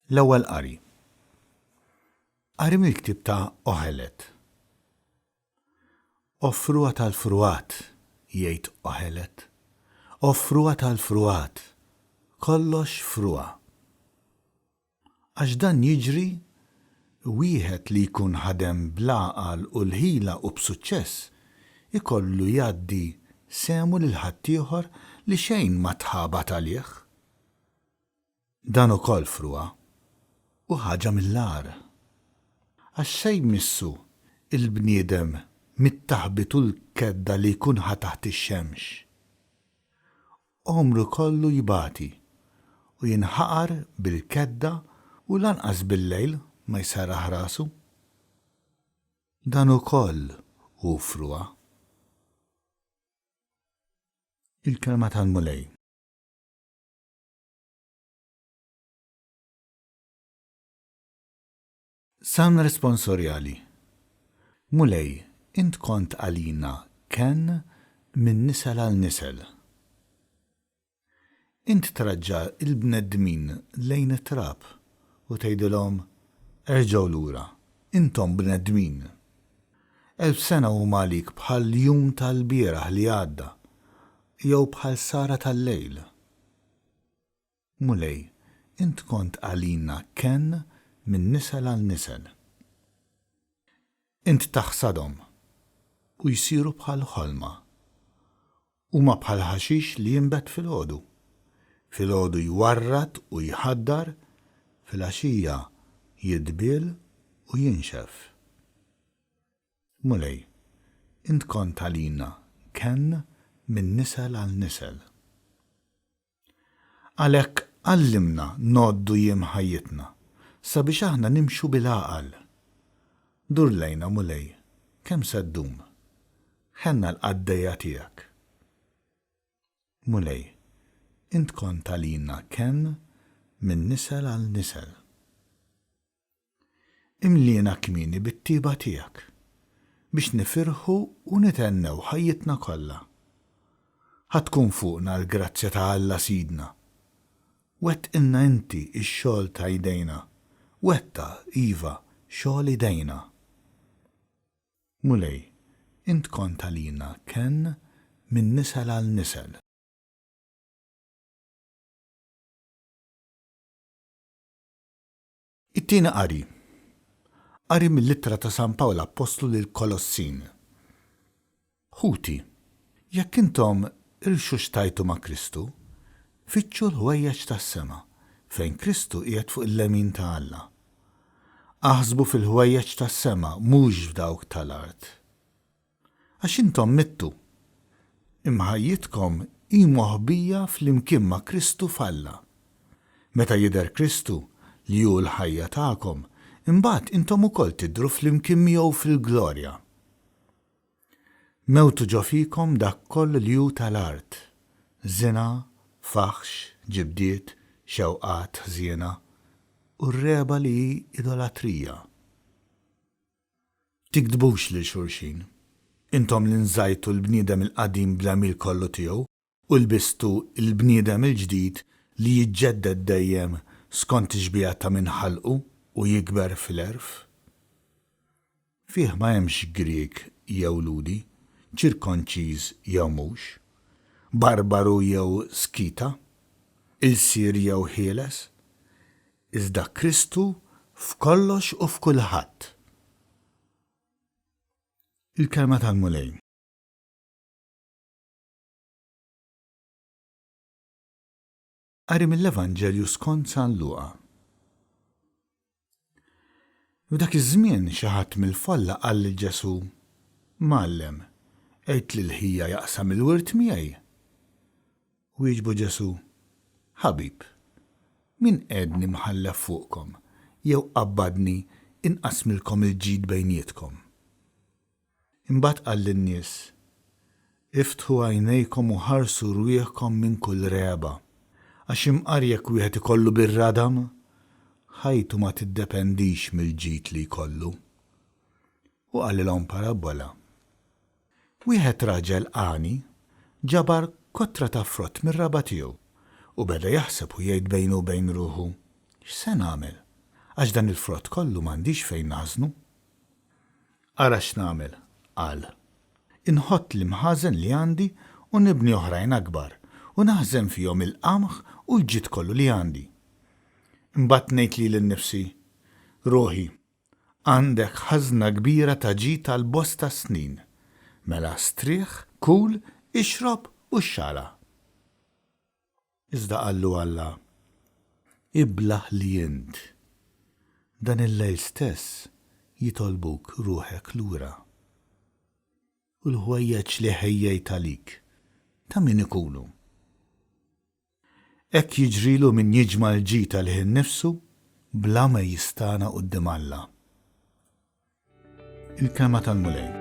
L-Ewwel Qari. Qari mill-ktieb ta' Qohelet. O frugħa tal-frugħat, jgħid Qohelet, o frugħa tal-frugħat, kollox frugħa. Għax dan jiġri, wieħed li jkun ħadem bl-għaqal u l-ħila u b'suċċess, ikollu jgħaddi sehmu lil ħaddieħor li xejn ma tħabat għalih. Dan ukoll frugħa, u ħaġa mill-agħar. Għax se jmissu l-bniedem mit-taħbit u l-kedda li jkun ħa taħt ix-xemx? Għomru kollu jbati, u jinħaqar bil-kedda u lanqas bil-lejl ma jserraħ rasu. Dan ukoll hu frugħa. Il-Kelma tal-Mulej. Salm Responsorjali Mulej, int kont għalina kenn minn nisel għal nisel. Int traġġa' l-bnedmin lejn it-trab u tgħidilhom, Erġgħu lura, intom bnedmin. Elf sena huma għalik bħal jum tal-bieraħ li għadda, jew bħal sahra tal-lejl. Mulej, int kont għalina kenn minn nisel għal nisel. Int taħsadhom, u jsiru bħal ħolma. Huma bħal ħaxix li jinbet filgħodu. Filgħodu jwarrad u jħaddar, filgħaxija jidbiel u jinxef. Mulej, int kont għalina kenn minn nisel għal nisel. Għalhekk għallimna ngħoddu jiem ħajjitna, sabiex aħna nimxu bil-għaqal. Dur lejna, Mulej, kemm se ddum? Ħenn għall-qaddejja tiegħek. Mulej, int kont għalina kenn minn nisel għal nisel. Imliena kmieni bit-tieba tiegħek, biex nifirħu u nithennew ħajjitna kollha. Ħa tkun fuqna l-grazzja ta' Alla Sidna. Wettqilna inti x-xogħol ta' jdejna, wettaq, iva, xogħol idejna. Mulej, int kont għalina kenn minn nisel għal nisel. It-Tieni Qari Qari mill-Ittra ta' San Pawl Appostlu lill-Kolossin Ħuti, jekk intom irxuxtajtu ma' Kristu, fittxu l-ħwejjeġ tas-sema, fejn Kristu qiegħed fuq il-lemin ta' Alla. Aħsbu fil-ħwejjeġ tas-sema, mhux f'dawk tal-art. Għax intom mittu. Imma ħajjitkom hi moħbija flimkien ma' Kristu f'Alla. Meta jidher Kristu, li hu l-ħajja tagħkom, imbagħad intom ukoll tidhru flimkien miegħu fil-glorja. Mewtu ġo fikom dak kollu li hu tal-art, żina, faħx, ġibdiet, xewqat ħżiena, u r-regħba li hi idolatrija. Tigdbux lil xulxin, intom li nżajtu l-bniedem il-qadim bl-għemil kollu tiegħu u lbistu l-bniedem il-ġdid li jiġġedded dejjem skont ix-xbieha ta' min ħalqu u jikber fil-għerf. Fih ma hemmx Grieg jew Lhudi, ċirkonċiż jew mhux, barbaru jew Skita, ilsir jew ħieles, Iżda Kristu f'kollox u f'kulħadd. Il-Kelma tal-Mulej. Qari mill-Evanġelju skont San Luqa. F'dak iż-żmien xi ħadd mill-folla qal lil Ġesù, Mgħallem, għid lil ħija jaqsam il-wirt miegħi. Wieġbu Ġesù, Ħabib, min qegħedni mħallef fuqkom jew qabbadni inqassmilkom il-ġid bejnietkom? Imbagħad qal lin-nies, Iftħu għajnejkom u ħarsu rwieħkom minn kull regħba, għax imqar jekk wieħed ikollu bir-radam, ħajtu ma tiddependix mill-ġid li jkollu. U qalilhom parabbola. Wieħed raġel għani ġabar kotra ta' frott mir-raba' tiegħu u beda jaħseb u jgħid bejnu u bejn ruħu, X'se nagħmel, għax dan il-frott kollu m'għandix fejn naħżnu? Ara x'nagħmel, qal. Inħott l-imħażen li għandi u nibni oħrajn akbar, u naħżen fihom il-qamħ u l-ġid kollu li għandi. Imbagħad ngħid lili nnifsi, 'Ruħi, għandek ħażna kbira ta' ġid għal bosta snin, mela strieħ, kul, ixrob u xxala. Iżda qallu Alla, Iblah li int! Dan il-lejl stess jitolbuk ruħek lura. U l-ħwejjeġ li ħejjejt għalik, ta' min ikunu? Hekk jiġrilu min jiġma' l-ġid għalih innifsu bla ma jistagħna quddiem Alla. Il-Kelma tal-Mulej.